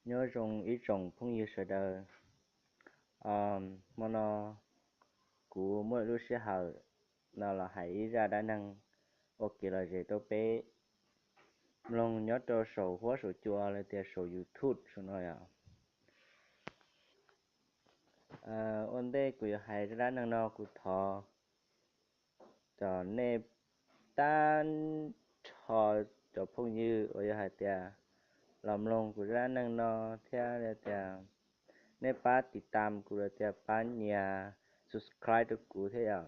Nyob zoo ib tsoom phooj ywg sawv daws. Hmo no kuv muaj lub sij hawm no los hais ib zaj dab neeg ua kev lom zem rau peb mloog nyob rau saum huab saum cua los tias saum YouTube saum no yom. Ua ntej kuv yuav hais zaj dab neeg no kuv thov kom nej tag nrho cov phooj ywg uas yog hais tias los mloog kuv zaj dab neeg no thiab tias nej pab tiv tam kuv los tias pab nias subscribe rau kuv thiab yom.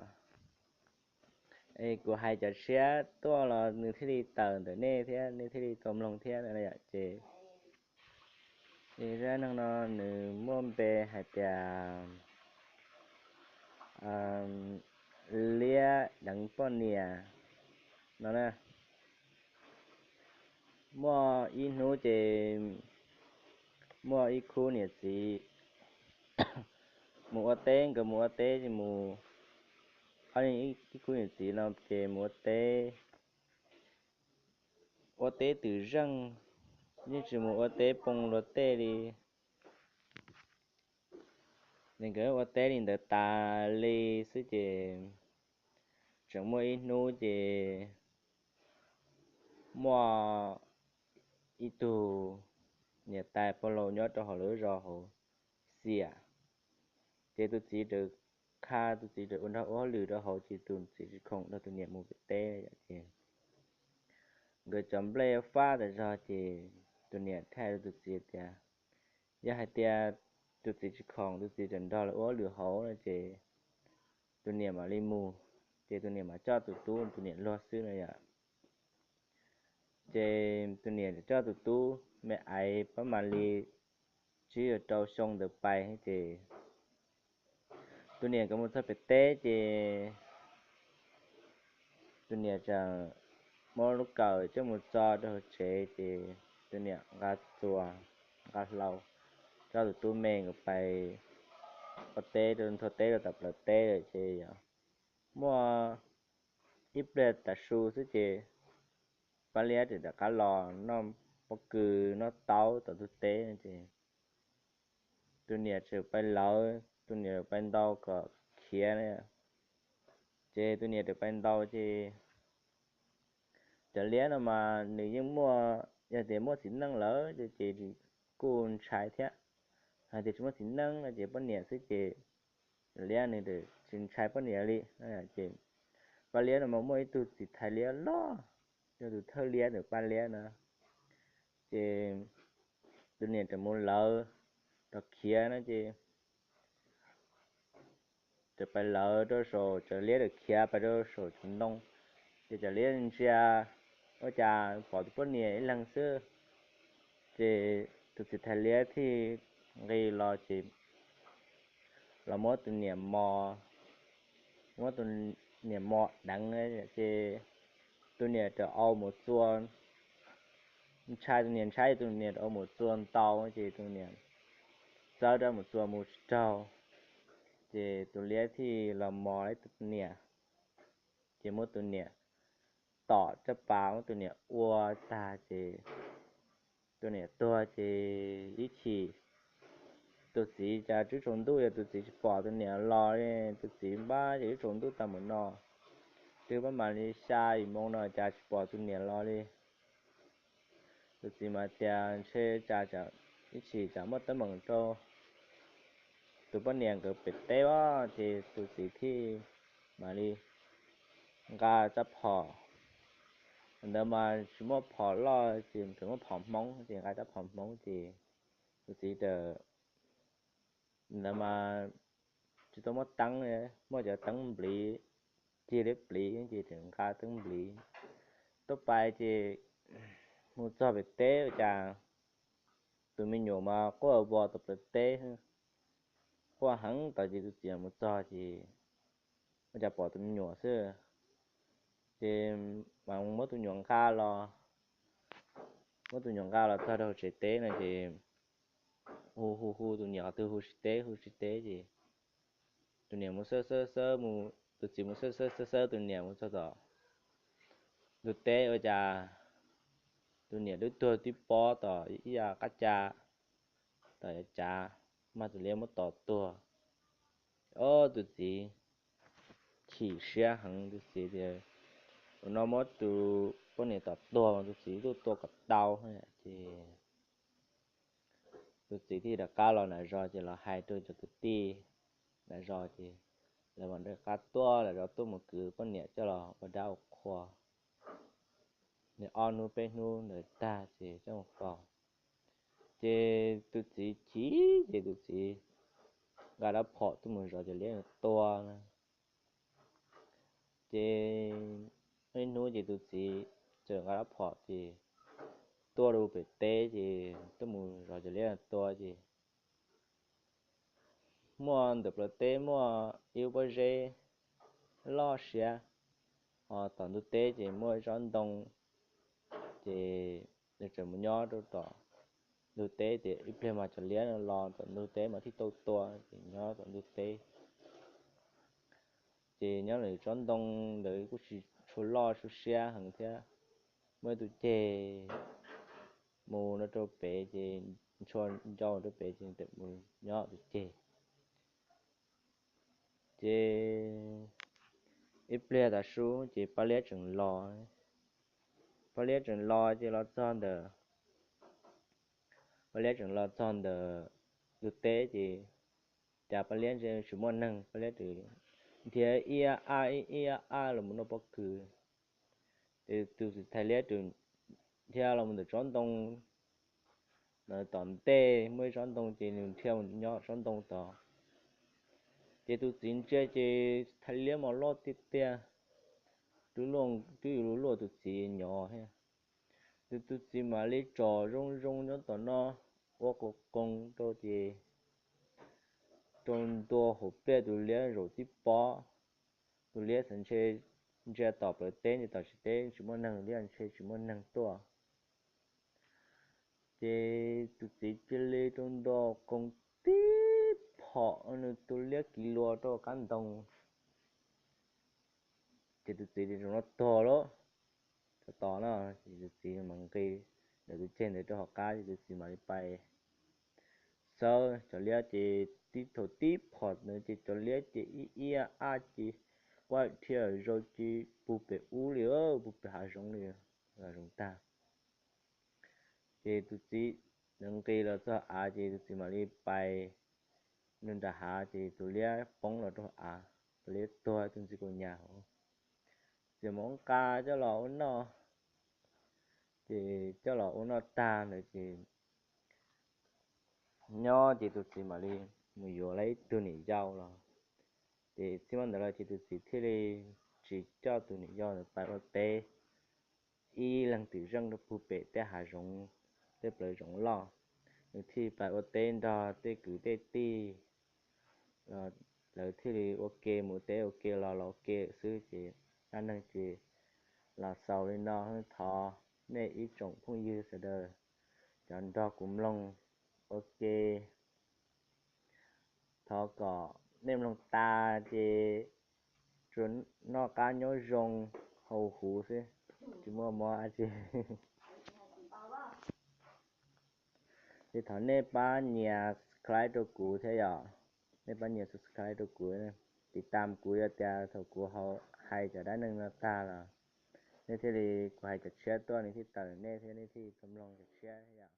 Es kuv hais cov tshiab tuaj los nws thiaj li tawm ntawm nej thiab nej thiaj li tau mloog thiab no yom. Ces zaj dab neeg no nws muaj npe hais tias liab deev poj niam no na. Muaj ib hnub ces muaj ib khub niam txiv mus ua teb, nkawd mus ua teb ces mus, ib khub niam txiv no ces mus ua teb, ua teb twm zeej, yeej tsis mus ua teb poo luag tej li. Ces nkawd ua teb li ntawd tas li xwb ces tseem muaj ib hnub ces muaj ib tug niam tais pog laus nyob rau hauv lawv zos hauv xiam. Ces tus txiv raws qha, tus txiv raws ua nrog ua hauj lwm rau hauv ces tus txiv tsis khoom nrog tus niam mus pem teb ces nkawd cov nplej fab tas zog ces tus niam thaij rau tus txiv tias, yog hais tias tus txiv tsis khoom, tus txiv tseem nrog lawv ua hauj lwm hauv no ces tus niam mam li mus. Ces tus niam mam coj tus tub, tus niam luag xwb no yom. Ces tus niam coj tus tub me aiv pab mam li tsib yuav rau xyoo ntawd pais ces tus niam nkawd mus txog pem teb ces tus niam tseem muab lub kawm coj mus txo rau hauv tsev ces tus niam nqa txuas nqa hlau coj tus tub me nkawd pais ua teb rau nthua teb rau tom plawv teb lawm ces yog muaj ib pliag tav su xwb ces pab liab tseem rov qab los noj pob kws noj taub tom ntug teb no ces tus niam tseem pais lawv, tus niam pais ntaus kom khiav na. Ces tus niam tseem pais ntaus ces cov liab no mas nws yeej muaj, yog tias muaj txiv neej lawm ces kuj ntshai thiab. Hais tias tsis muaj txiv neej no ces poj niam xwb ces cov liab nws tsis ntshai poj niam li. Ces pab liab no mas muaj ib tug txiv thais liab loj, yog tus thawj liab ntawm pab liab na. Ces tus niam tseem mus lawv rov khiav no ces tseem pais lawv rau saum, cov liab tseem khiav pais rau saum cov ntoo. Ces cov liab ntsia ua cas pom tus poj niam ib leeg xwb. Ces tus txiv thais liab thiaj nqis los ces los muab tus niam mos, muab tus niam mos deev ces tus niam rov au mus txua, ntshai, tus niam ntshai tus niam rov au mus txua ntau ces tus niam txawb rov mus txua mus tsis raug. Ces tus liab thiaj los mos ib tus niam, ces muab tus niam tom raj pas, muab tus niam ua tag ces tus niam tuag ces ib chim tus txiv cas twb tsaus ntuj yog tus txiv tsis pom tus niam los li, tus txiv npab ces twb tsaus ntuj tag mus no, twb pab mam li xya yim moo no cas tsis pom tus niam los li. Tus txiv mas tias ntshe cas ib chim tsam muaj teeb meem rau tus poj niam nkawd pem teb os, ces tus txiv thiaj mam li nqa rab phom. Ntawd mas tsis muaj phom loj ces tseem muaj phom hmoob ces nqa rab phom hmoob ces tus txiv ntawd mas tsis tau muaj teeb, muaj cov teeb npliv, cig liab pliv ces tseem nqa teeb npliv tuaj pais ces mus txog pem teb ua cas tus me nyuam mas quaj vos tom plawv teb, quaj heev tas ces tus txiv mus txog ces ua cas pom tus me nyuam xwb. Ces mas muab tus nyuam nqa los, muab tus nyuam nqa los txog rau tsev teb no ces hu hu hu tus niam qhov twg hu tsis teb hu tsis teb ces tus niam mus xawb xawb xawb mus, tus txiv mus xawb xawb xawb xawb tus niam mus txog tom ntug teb ua cas tus niam twb tuag tib pob tom ib yam qab ca. tom yav cav, mag tus liab muab tom tuag. Ob, tus txiv chim siab heev, tus txiv tias, ua no muab tus poj niam tom tuag, tus txiv tuaj tua kom tau. Ces tus txiv thiaj rov qab los nram zos ces los hais rau cov kwv tij nram zos ces lawv mam rov qab tuaj, lawv rov tuaj mus kwv poj niam coj los ua dab ua qhua. Nws ob hnub peb hnub ntawd tag ces coj mus faus. Ces tus txiv chim, ces tus txiv nqa rab phom tuaj mus zov cov liab tua na. Ces ib hnub ces tus txiv txawm nqa rab phom ces tuaj rau pem teb ces tuaj mus zov cov liab tua ces muaj ntawm plawv teb muaj ib lub pob zeb loj siab, ho tom ntug teb ces muaj ib tsob ntoo. Ces nws txawm mus nyob rau tom ntug teb ces ib pliag mas cov liab los tom ntug teb mas thiaj tau tua, ces nyob tom ntug teb. Ces nyob ntawm tsob ntoo ntawd kuj tsis tshua loj, tshua siab heev thiab. Muaj ib tug ceg mus no rau pem ces ntshua ncau rau pem ces txawm mus nyob tus ceg. Ces ib pliag tav su ces pab liab tseem los. Pab liab tseem los ces los txog ntawm, pab liab tseem los txog ntawm ntug teb ces cas pab liab ntshe tsis muaj neeg, pab liab nrhiav ib ab ab ib ab ab los mus noj pob kws. Ces tus txiv thais liab thiaj los mus ntawm tsob ntoo tom ntej, muaj ib tsob ntoo ces nws thiaj mus nyob tsob ntoo tod. Ces tus txiv ntsia ces thais liab mas loj tiag tiag, twb yuav luaj tus txiv nyov thiab. Ces tus txiv mam li tsom zoo zoo nyob tom no ua qoo qoo rau ces rau ntua hauv pliaj tus liab zaum tib pob. Tus liab xav ntshe ntsia tom plawv teb ntsia tom tsis teb tsis muaj neeg, liab ntshe tsis muaj neeg tuaj. Ces tus txiv cia li rau ntua qoo tib phom nws tus liab kiv lua rau qab ntoo. Ces tus txiv tias, zoo no tuag lawm, tov no. Ces tus txiv mas nqis ntawm tus ceg ntawd rau hauv qab ces tus txiv mam li pais xawb cov liab ces tib thaum tib phom ntawd ces cov liab ces ib ab ab ces quaj dhia zaus ces puag pem ub li, puag pem hav zoov li, hav zoov tag. Ces tus txiv nqis los txog av ces tus txiv mam li pais nram hav ces tus liab poob los rau av, tus liab tuag tus ntxi kaus nyas hauv. Txiv mam nqa coj los ua noj, ces coj los ua noj tag ntawd ces nyob ces tus txiv mam li mus yuav lawm ib tug niam yau los. Ces txij ntawd los ces tus txiv thiaj li tsis coj tus niam yau ntawd pais ua teb ib leeg twm zeej rau puag pem tej hav zoov, tej plawv zoov loj. Nws thiaj pais ua teb nrog tej kwv tej tij, lawv thiaj li ua ke mus teb ua ke los los ua ke xwb ces dab neeg ces los xaus li no. Thov nej ib tsoom phooj ywg sawv daws cov nrog kuv mloog ua ke, thov kom nej mloog tas ces tsuas noj qab nyob zoo, haus huv xwb, tsis muaj mob dab tsi. Ces thov nej pab nias subscribe rau kuv thiab yom, nej pab nias subscribe rau kuv, tiv tam kuv yom, tias thaum kuv hais cov dab neeg no tag los nej thiaj li, kuv hais cov tshiab tuaj nej thiaj tawm nej thiab nej thiaj tau mloog cov tshiab thiab yom.